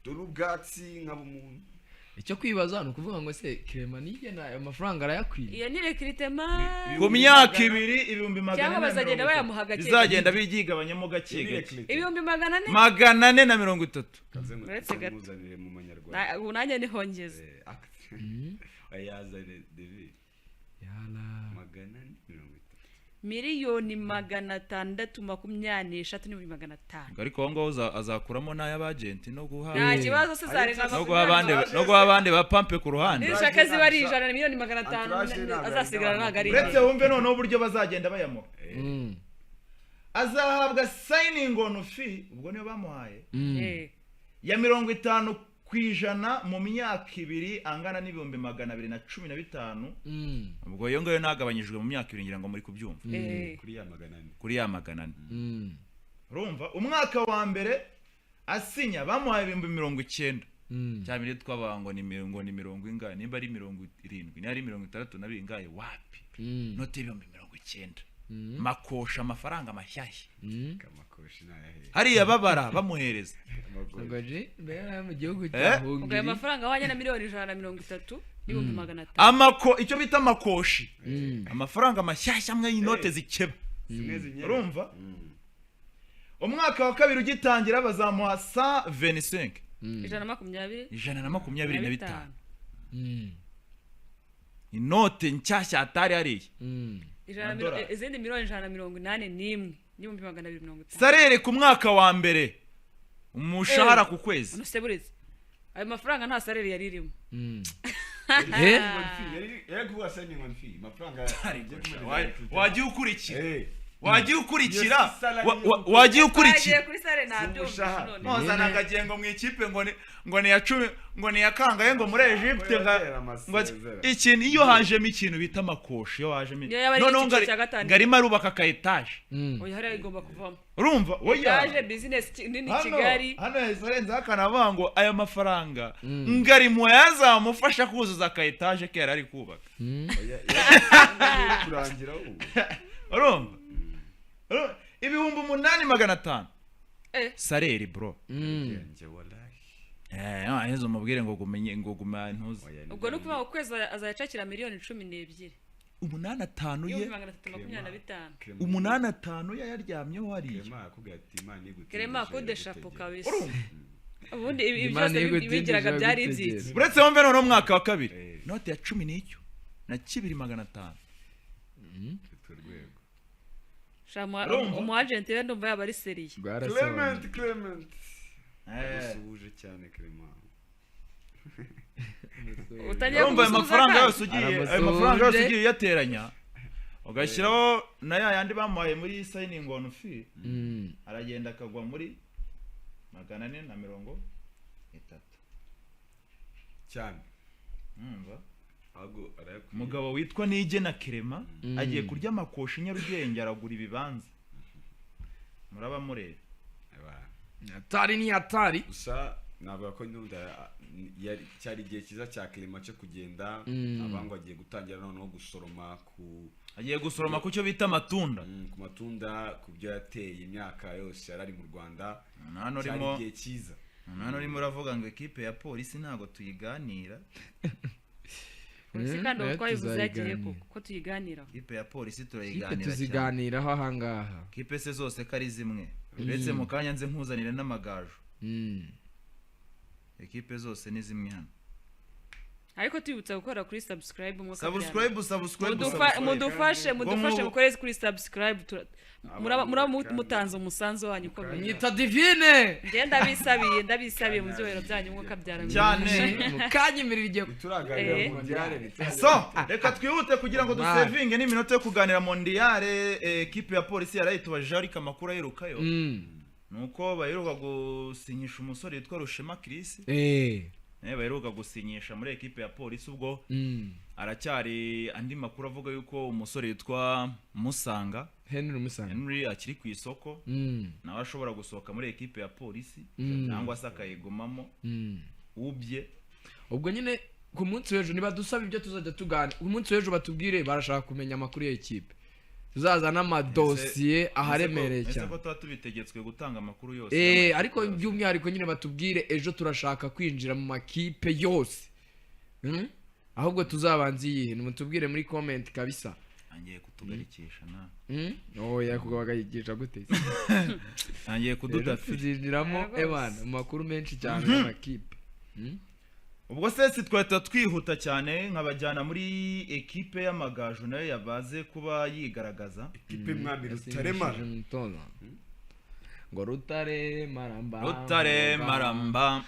Dore ubwatsi nkaba umuntu. Icyo kwibaza ni ukuvuga ngo se Clement Niyigena ayo mafaranga arayakwiye? Iyo ni recrutement. Ku myaka 2 400 Cyangwa na bazagenda mirongo bayamuha itatu. gake. Bizagenda byigabanyamo gake Iyi ni gake. recruitment. 400,000. 430. Kaze Uretse gato. muzanire mu manyarwanda. Ubu nanjye nihongeze. Acte. Ayazane David. Yala. 430. 623,500,000. Ariko aho ngaho azakuramo n'ay'abagenti no guha nta kibazo se zarenga no guha abandi ba pampe ku ruhande. Nishaka ziba ari 100,500,000 azasigara ntago ari. Uretse wumve noneho uburyo bazagenda bayamuha. Azahabwa signing on fee ubwo niyo bamuhaye ya 50% mu myaka ibiri angana n'ibihumbi 215. Ubwo iyo ngayo nagabanyijwe mu myaka ibiri ngira ngo muri kubyumva. Kuri ya 400. Kuri ya 400. Urumva umwaka wa mbere asinya bamuhaye 90,000. Cya bindi twabaga ngo ni mirongo ingahe nimba ari 70 ni ari 60 na bingahe wapi. Note 90,000. Makosha amafaranga mashyashya. Kamakoshi nayahe. Hariya babara bamuhereza. Ngoje mbere mu gihugu cya Hungary. Ubwo amafaranga ahwanye na 130,500,000. Amako icyo bita makoshi. Amafaranga mashyashya amwe y'inote zikeba. Urumva? Umwaka wa kabiri ugitangira bazamuha 125. 120. 125. Inote nshyashya atari hariya. Izindi 181,250,000. Sarere ku mwaka wa mbere umushahara ku kwezi. Nuse bureze ayo mafaranga nta sarere yari irimo. Wagiye ukurikira. Wagiye ukurikira. Wagiye ukurikira. Kuri sare nabyumva none. Mozana akagengo mu ikipe ngo ni ya 10 ngo ni ya kangaye ngo muri Egypte ngo ikintu iyo hajemo ikintu bita makoshi iyo hajemo none ngarima arubaka ka etage. Oya hariya igomba kuvamo. Urumva oya etage business nini Kigali. Hano yarenze akanavuga ngo aya mafaranga ngarimo yazamufasha kuzuza ka etage ke yari kubaka. Oya kurangira ubu. Urumva 8,500. Sareri bro. Aheza umubwire ngo gumenye ngo guma ntuzi. Ubwo no kuba ukwezi azayacakira 12,000,000. 8,500 ye. 325. 8,500 ye yaryamyeho hariya. Clement kude chapeau kabisa. Ubundi ibi byose bigiraga byari ibyiki. Uretse wumve none umwaka wa kabiri. Note ya 10 n'icyo na 2,500. Umu agent we ndumva yaba ari seriye. Clement. Gusuhuje cyane Clement. Utangiye amafaranga yose ugiye ayo mafaranga yose ugiye uyateranya ugashyiraho na ya yandi bamuhaye muri signing on fee aragenda akagwa muri 430 cyane. Umva umugabo witwa Nigena Clement agiye kurya amakoshi Nyarugenge aragura ibibanza. Muraba murebe. Atari ni atari. Gusa navuga ko ndumva cyari igihe cyiza cya Clement cyo kugenda abango agiye gutangira noneho gusoroma ku agiye gusoroma ku cyo bita amatunda. Ku matunda ku byo yateye imyaka yose yarari mu Rwanda. Hano urimo igihe cyiza. Hano urimo uravuga ngo equipe ya polisi ntago tuyiganira. Polisi kandi twayivuze yagiye ko tuyiganira. Ikipe ya polisi turayiganira cyane. Tuziganiraho ahangaha. Ikipe se zose ko ari zimwe. Uretse mu kanya nze nkuzanire n'amagaju. Ekipe zose ni zimwe hano. Ariko tubibutsa gukora kuri subscribe mu subscribe mudufashe mukore kuri subscribe muraba mutanze umusanzu wanyu ukomeye. Nyita Divine. Ngenda ndabisabiye mu byobero byanyu mwuka byara cyane mukanyimirira igiye turaganira mondiale. So reka twihute kugira ngo dusevinge n'iminota yo kuganira mondiale. Ekipe ya polisi yarayitubajije ariko amakuru aherukayo nuko baheruka gusinyisha umusore witwa Rushema Chris. Baheruka gusinyisha muri ekipe ya polisi ubwo aracyari andi makuru avuga yuko umusore witwa Musanga Henry Musanga Henry akiri ku isoko nawe ashobora gusohoka muri ekipe ya polisi cyangwa se akayigumamo ubye. Ubwo nyine ku munsi w'ejo niba dusaba ibyo tuzajya tugana ku munsi w'ejo batubwire barashaka kumenya amakuru ya ekipe tuzazana amadosiye aharemereye cyane. Ese ko tuba tubitegetswe gutanga amakuru yose ariko by'umwihariko nyine batubwire ejo turashaka kwinjira mu makipe yose. Ahubwo tuzabanza iyihe nimutubwire muri comment kabisa. Angiye kutugarikisha na oya kugabagisha gute angiye kududa tuzinjiramo ebana amakuru menshi cyane y'amakipe. Ubwo se si twahita twihuta cyane nkabajyana muri ekipe y'Amagaju nayo yabaze kuba yigaragaza. Ikipe y'umwami Rutaremara. Umutoza ngo Rutare Maramba, Rutare Maramba.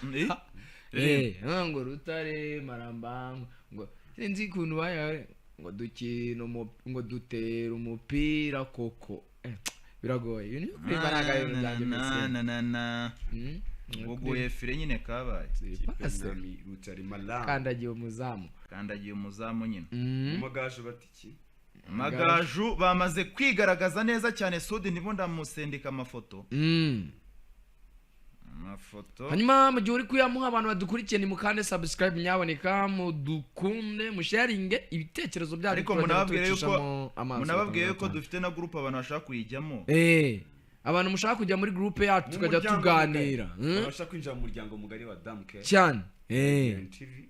Ngo Rutare Maramba, ngo sinzi ukuntu bayawe ngo dukina ngo dutera umupira koko. Biragoye ibintu byo kuririmba ntabwo ari ibintu byanjye mbese. Ngo guye fire nyine kabaye. Ikipe y'umwami Rutaremara. Kandagiye umuzamu. Kandagiye umuzamu nyine. Amagaju batiki. Amagaju bamaze kwigaragaza neza cyane. Sudi ndimo ndamusendika amafoto. Amafoto. Hanyuma mu gihe uri kuyamuha abantu badukurikiye ni mukande subscribe nyaboneka, mudukunde, musharinge ibitekerezo byanyu. Ariko munababwire yuko dufite na group abantu bashaka kuyijyamo. Abantu mushaka kujya muri group yacu tukajya tuganira. Bashaka kwinjira mu muryango mugari wa Damke. Cyane. TV.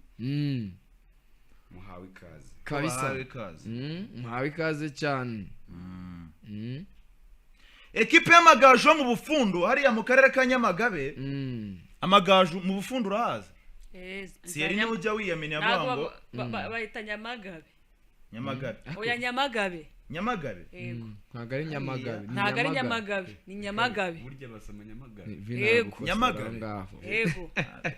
Muhawe ikaze. Kabisa. Muhawe ikaze cyane. Ekipe y'Amagaju mu Bufundu hariya mu karere ka Nyamagabe. Amagaju mu Bufundu urahazi? Siyeri niwe ujya wiyamenya avuga ngo bahita Nyamagabe. Nyamagabe. Oya Nyamagabe. Nyamagabe. Yego. Ntabwo ari Nyamagabe. Ntabwo ari Nyamagabe, ni Nyamagabe. Burya basoma Nyamagabe. Yego. Nyamagabe. Yego.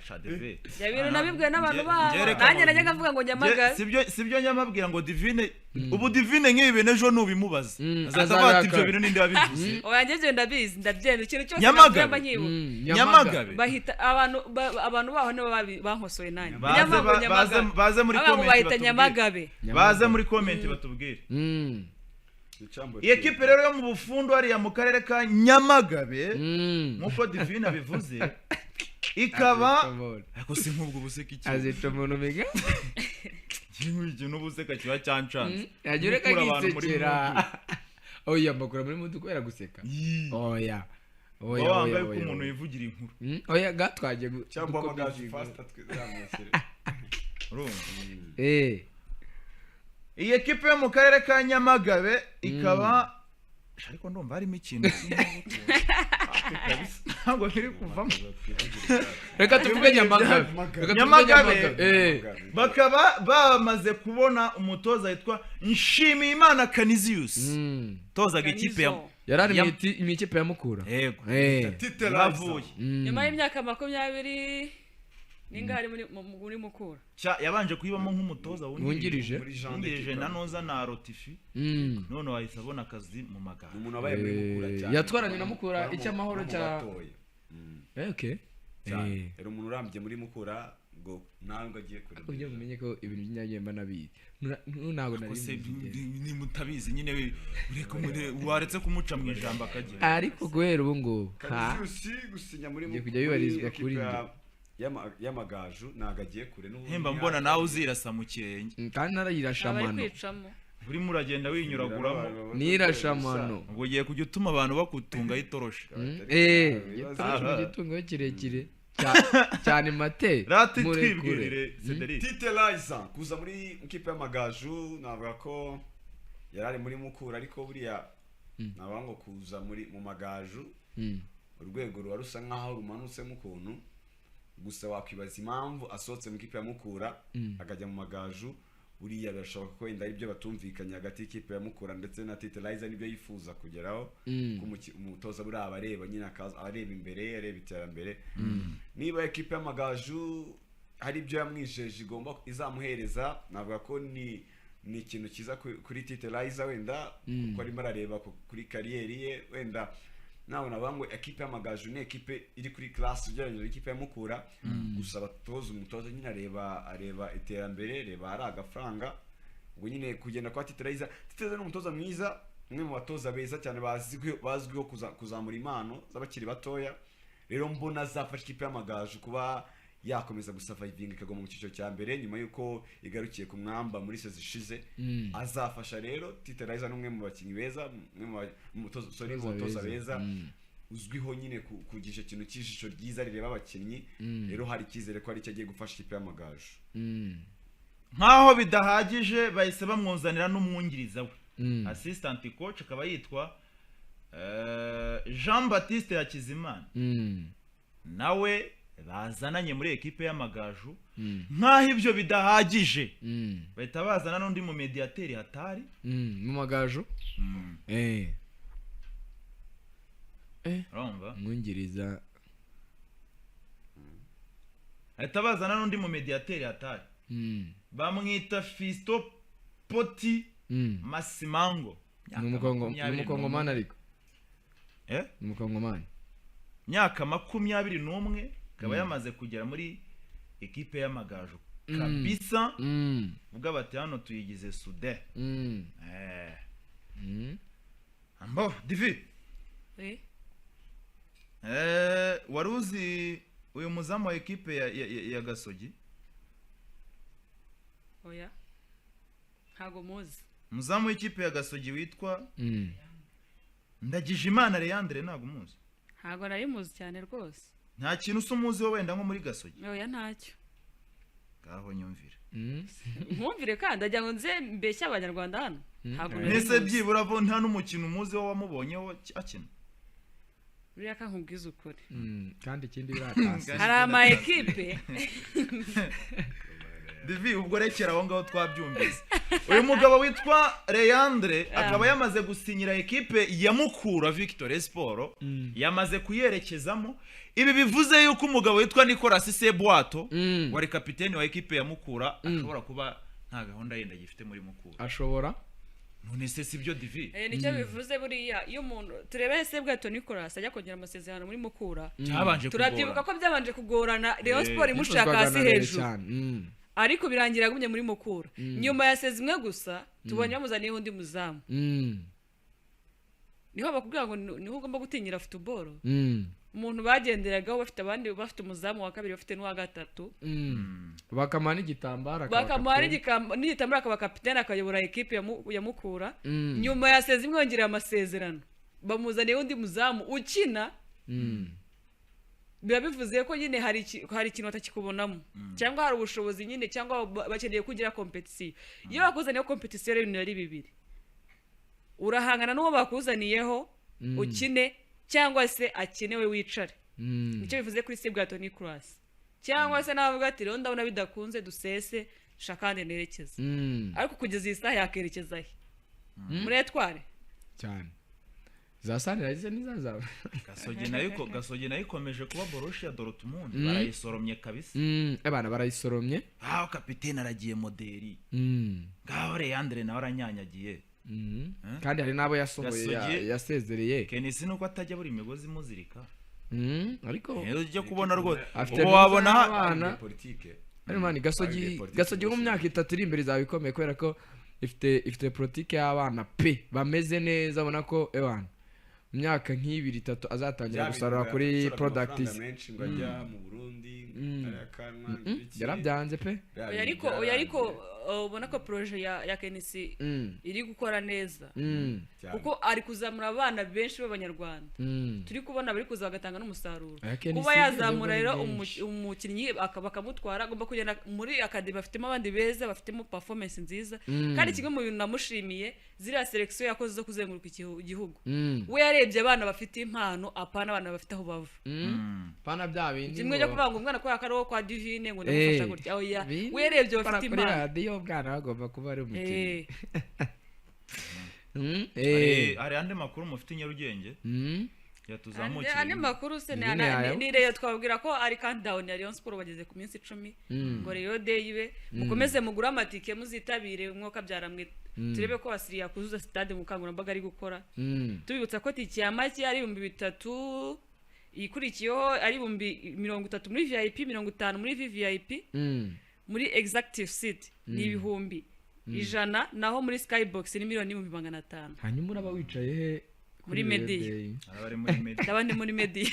Shadeve. Ya bintu nabibwiwe n'abantu baho. Nanjye najyaga mvuga ngo Nyamagabe. Sibyo nyamabwira ngo Divine, ubu Divine nk'ibi bintu ejo nubimubaza. Azaza ati ibyo bintu ninde wabivuze. Oya njye ndabizi, ndabyemera ikintu cyose navuga nkibuka. Nyamagabe. Bahita abantu baho nibo bankosoye nanjye. Baze muri comment bahita Nyamagabe. Baze muri comment batubwire. Iyi ekipe rero yo mu Bufundu hariya mu karere ka Nyamagabe nk'uko Divine abivuze ikaba ariko si nk'ubwo buseka iki azita umuntu mega ikintu n'ubuseka kiba cyancanze yagira reka nkisekera. Oya mbakura muri mudu kubera guseka. Oya oya oya oya umuntu yivugira inkuru. Oya gatwaje cyangwa Amagaju faster twizamukire. Urumva iyi ekipe yo mu karere ka Nyamagabe ikaba ariko ndumva harimo ikintu ntabwo biri kuvamo. Reka tuvuge Nyamagabe. Nyamagabe bakaba bamaze kubona umutoza witwa Nshimiyimana Canisius, tozaga ikipe ya yarari mu ikipe ya Mukura. Yego. Bavuye nyuma y'imyaka 20 ninga hari muri Mukura. Yabanje kuyibamo nk'umutoza wungirije na Noza na Rotifi. None wahise abona akazi mu Magaju. Umuntu wabaye muri Mukura cyane. Yatwaranye na Mukura icyamahoro cya okay. Era umuntu urambye muri Mukura ngo ntabwo agiye kure. Ujye mumenye ko ibintu by'inyagemba nabizi. Ntabwo nari ni mutabizi nyine ureka waretse kumuca mu ijambo akagira. Ariko guhera ubu ngubu Canisius gusinya muri Mukura kujya bibarizwa kuri y'Amagaju ntabwo agiye kure n'ubu. Hemba mbona nawe uzirasa mu kirenge. Kandi narayirashamano. Urimo uragenda winyuraguramo. Nirashamano. Ubwo ugiye kujya utuma abantu bakutunga itoroshi. Igitungo kirekire cyane mate. Rati twibwirire Cedric. Tite Liza kuza muri ikipe y'Amagaju navuga ko yarari muri Mukura ariko buriya navuga ngo kuza muri mu Magaju urwego ruba rusa nkaho rumanutsemo ukuntu. Gusa wakwibaza impamvu asohotse mu ikipe ya Mukura akajya mu Magaju. Buriya birashoboka ko wenda aribyo batumvikanye hagati y'ikipe ya Mukura ndetse na Tite Liza nibyo yifuza kugeraho. Umutoza buriya abareba nyine areba imbere, areba iterambere. Niba ekipe y'Amagaju hari ibyo yamwijeje igomba izamuhereza, navuga ko ni ikintu cyiza kuri Tite Liza wenda kuko arimo arareba kuri kariyeri ye wenda. Nawe navuga ngo ekipe y'Amagaju ni ekipe iri kuri class ugereranyije n'ikipe ya Mukura. Gusa batoza umutoza nyine areba iterambere, areba ari agafaranga. Ubwo nyine kugenda kwa Tite Liza, Tite Liza ni umutoza mwiza, umwe mu batoza beza cyane bazwiho kuzamura impano z'abakiri batoya. Rero mbona azafasha ikipe y'Amagaju kuba yakomeza gusurvivinga ikaguma mu cyiciro cya mbere nyuma y'uko igarukiye ku mwamba muri season ishize. Azafasha rero Tite Liza ni umwe mu bakinnyi beza, umwe mu mutoza beza uzwiho nyine kugisha ikintu cy'ijisho ryiza rireba abakinnyi. Rero hari icyizere ko ari cyo agiye gufasha ikipe y'Amagaju. Nkaho bidahagije bahise bamwuzanira n'umwungiriza we assistant coach akaba yitwa Jean Baptiste Hakizimana. Nawe Bazananye muri ekipe y'Amagaju. Nk'aho ibyo bidahagije, bahita bazana n'undi mu mediateri hatari mu Magaju. Urumva? Mwungiriza. Bahita bazana n'undi mu mediateri hatari, bamwita Fisto Poti Masimango. Ni umukongomani ariko. Eh? Ni umukongomani. Myaka 21, akaba yamaze kugera muri ekipe y'Amagaju kabisa. Ubwo bati hano tuyigize sude. Ambo divi. Wari uzi uyu muzamu wa ekipe ya Gasogi? Oya, ntago muzi. Umuzamu w'ikipe ya Gasogi witwa Ndagijimana Leandre, ntago umuzi? Ntago nari muzi cyane rwose. Nta kintu usa umuziho wenda nko muri Gasogi? Oya, ntacyo. Ngaho nyumvira. Nkumvire kandi agira ngo nze mbeshye abanyarwanda hano, ntabwo nari Nese muzi. byibura bo nta n'umukino umuziho wamubonyeho akina? Buriya ka nkubwize ukuri. Kandi ikindi biratasi. Hari ama ekipe. Divi, ubwo rekera aho ngaho, twabyumvise. Uyu mugabo witwa Leandre akaba yamaze gusinyira ekipe ya Mukura Victory Sport, yamaze kuyerekezamo. Ibi bivuze yuko umugabo witwa Nicolas Sebwato, wari kapiteni wa ekipe ya Mukura, ashobora kuba nta gahunda yenda agifite muri Mukura. Ashobora. None se si byo, Divi? Nicyo bivuze. Buriya iyo umuntu turebe Sebwato Nicolas ajya kongera amasezerano muri Mukura, Cyabanje turabyibuka kugorana. ko byabanje kugorana, Rayon Sport imushaka Yifuzwaga hasi na Rayon hejuru, cyane. Ariko birangira agumye muri Mukura. Nyuma ya sezi imwe gusa tubonye bamuzaniye undi muzamu. Niho bakubwira ngo niho ugomba gutinyira football. Umuntu bagenderagaho bafite abandi, bafite umuzamu wa kabiri, bafite n'uwa gatatu, Bakamuha n'igitambaro akaba bakamuha kapiteni. n'igitambaro akaba kapitene, akayobora ekipe ya Mukura. Nyuma ya sezi imwe yongereye amasezerano, bamuzaniye undi muzamu ukina. Biba bivuze ko nyine hari ikintu batakikubonamo, cyangwa hari ubushobozi nyine, cyangwa bakeneye kugira compétition. Iyo bakuzaniyeho compétition rero, ibintu ari bibiri: urahangana n'uwo bakuzaniyeho ukine, cyangwa se akenewe wicare. Nicyo bivuze kuri Sebwato Nicolas. Cyangwa se nawe avuga ati rero ndabona bidakunze, dusese shaka kandi nerekeza. Ariko kugeza iyi saha yakerekeza he? Muri Etoile? Cyane, za Sunrise niza zawe. Gasogi nayo ikomeje kuba Borussia Dortmund, barayisoromye kabisa. Abana barayisoromye. Aho kapitene aragiye moderi, ngaho Leandre nawe aranyanyagiye. Kandi hari n'abo yasohoye, yasezereye. Kenisi nuko atajya buri migozi imuzirika. Ariko Rero ujya kubona rwose afite ubu wabona abana. Politike. Ariko man, Gasogi, Politike Gasogi mu gusa. myaka 3 iri imbere izaba ikomeye, kubera ko ifite politike y'abana pe, bameze neza. Ubona ko ewana mu myaka nk'ibiri itatu azatangira gusarura kuri product amafaranga ze. menshi ngo ajya mu Burundi, arayakanwa. Yarabyanze pe. Oya, ariko ubona ko projet ya Kenisi iri gukora neza, kuko ari kuzamura abana benshi b'abanyarwanda. Turi kubona bari kuza bagatanga n'umusaruro. Aya Kenisi Kuba yazamura igeze rero muri benshi. umukinnyi bakamutwara, agomba kugenda muri academy bafitemo abandi beza, bafitemo performance nziza. Kandi kimwe mu bintu namushimiye, ziriya selection yakoze zo kuzenguruka igihugu, we yarebye abana bafite impano, apana abana bafite aho bava. Pana bya bindi Kimwe cyo kuvuga ngo umwana kubera ko ari uwo kwa Divine ngo ndamufasha gutya, oya, we yarebye bafite kuri impano. Radiyo bwana bagomba kuba ari umukinnyi. Hari andi makuru mufite i Nyarugenge yatuzamukira? Andi makuru se Divine yayo? ni Rayon. Twababwira ko ari countdown ya Rayon Sport, bageze ku minsi 10 ngo Rayon Day ibe. Mukomeze mugure amatike, muzitabire, umwuka byaramwe, turebe ko Wasiri yakuzuza stade mu bukangurambaga ari gukora. Tubibutsa ko tike ya make ari 3000, ikurikiyeho ari 30,000 muri VIP, 50 muri VVIP, muri executive seat ni 100,000, naho muri skybox ni 1,500,000. Hanyuma uraba wicaye he kuri Muri Rayon Media. Day? Araba ari muri media. Ndaba ndi muri media.